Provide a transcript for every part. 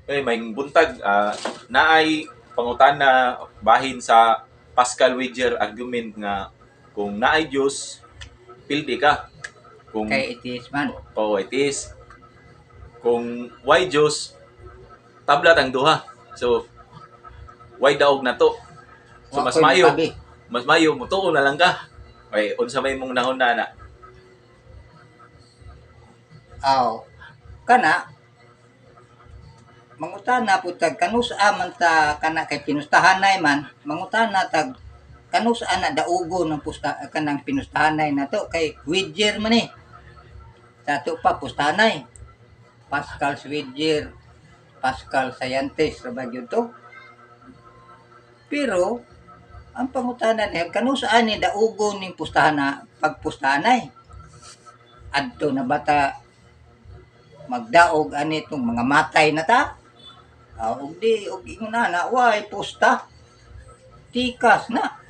Eh, may buntag, naay pangutana bahin sa Pascal Wager argument nga kung naay Dios, pildi ka. Kung Kay it is man. Oo, it is. Kung way Dios, tablat ang duha. So, way daog na to. So, Wa mas ko'y mayo, makabi. Mas mayo, mutuo na lang ka. Okay, unsa may mong nahuna na? Aw. Kana mangutana pud tag kanusa man ta kana kay pinustahanay man, mangutana tag kanusa na daugo ng pusta kanang pinustahanay na to kay wager man eh. Sa ato pa pustahanay. Pascal wager, Pascal scientist ra ba gyud to? Pero ang pangutana niya, kanusa ni daugo ning pustahan na pagpustahanay? Adto na bata magdaog ani itong mga matay na ta? Ah, og di og ingon na way pusta. Tikas na.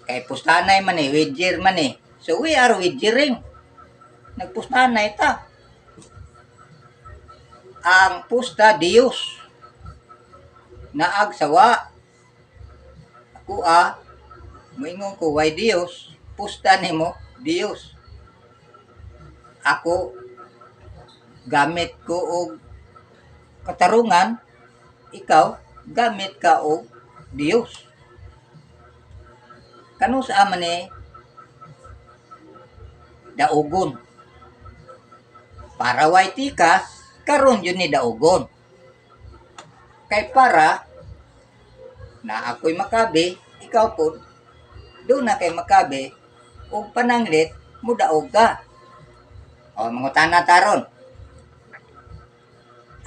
Kay pustanay man eh, wager man eh. So we are wagering. Nagpustanay ta. Ang pusta Dios. Naag sawa. Ako ah, moingon ko way Dios, pusta nimo Dios. Ako gamit ko og katarungan, ikaw gamit ka og Dios. Kano sa man eh daugon? Para way tikas, karon yun ni daugon. Kay para na ako'y makabi, ikaw po, doon na kay makabi, ug pananglit, mudaog ka. O, mangutana taron.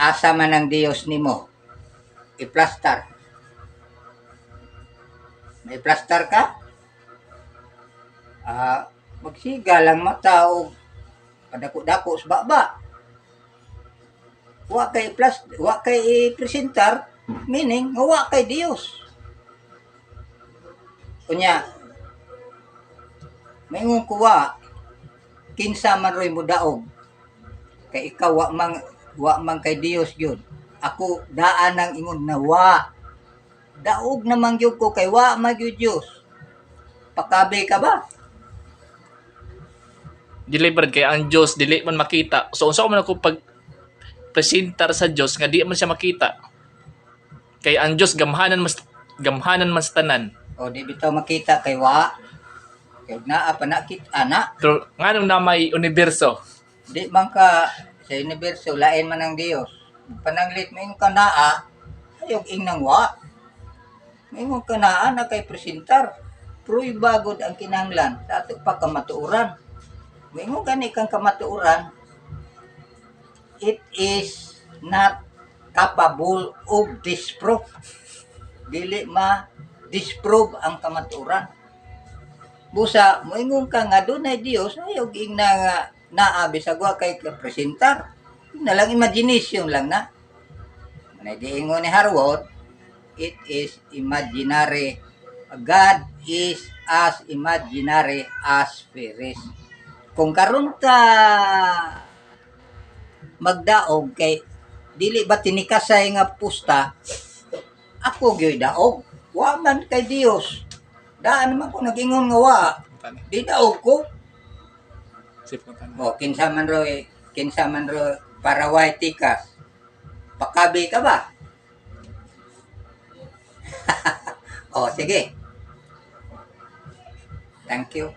Asa man ang Dios nimo? I-plastar. May plastar ka? Ah, magsiga lang mata og padako-dako sa baba. Wa kay plus, wa kay i-presentar, meaning nga wa kay Dios. Unya, maingon ko wa, kinsa man roy mo daog? Kay ikaw wa man kay Dios gyud. Ako daan ang ingon na wa. Daog naman gyud ko kay wa man gyud Dios. Pakabi ka ba? Dili brad, kay ang Dios dili man makita. So unsa man ako pag presentar sa Dios nga di man siya makita? Kay ang Dios gamhanan man sa tanan. O di bitaw makita kay wa. Kay naa pa na kita ana. Pero nganong na may universo? Di man ka sa universo, lain man ang Dios. Pananglit mo ka naa, ayog ingnang wa. Maingon ka naa na kay presentar. Pruiba gud ang kinahanglan sa ato pa kamatuoran. Maingon gani kang kamatuoran, it is not capable of disproof. Dili ma disprove ang kamatuoran. Busa, moingon ka nga dunay Dios, ayaw ingna nga naa bisag wa kay presentar. Na lang imagination lang na. Manay diingon ni Harwood, it is imaginary. God is as imaginary as Ferris. Kung karon ta magdaog kay dili ba tinikasay nga pusta, ako gyud daog. Wa man kay Dios. Daan naman ko nag-ingon nga wa. Di daog ko. O, kinsa man ro para way tikas? Pakabi ka ba? O, sige. Thank you.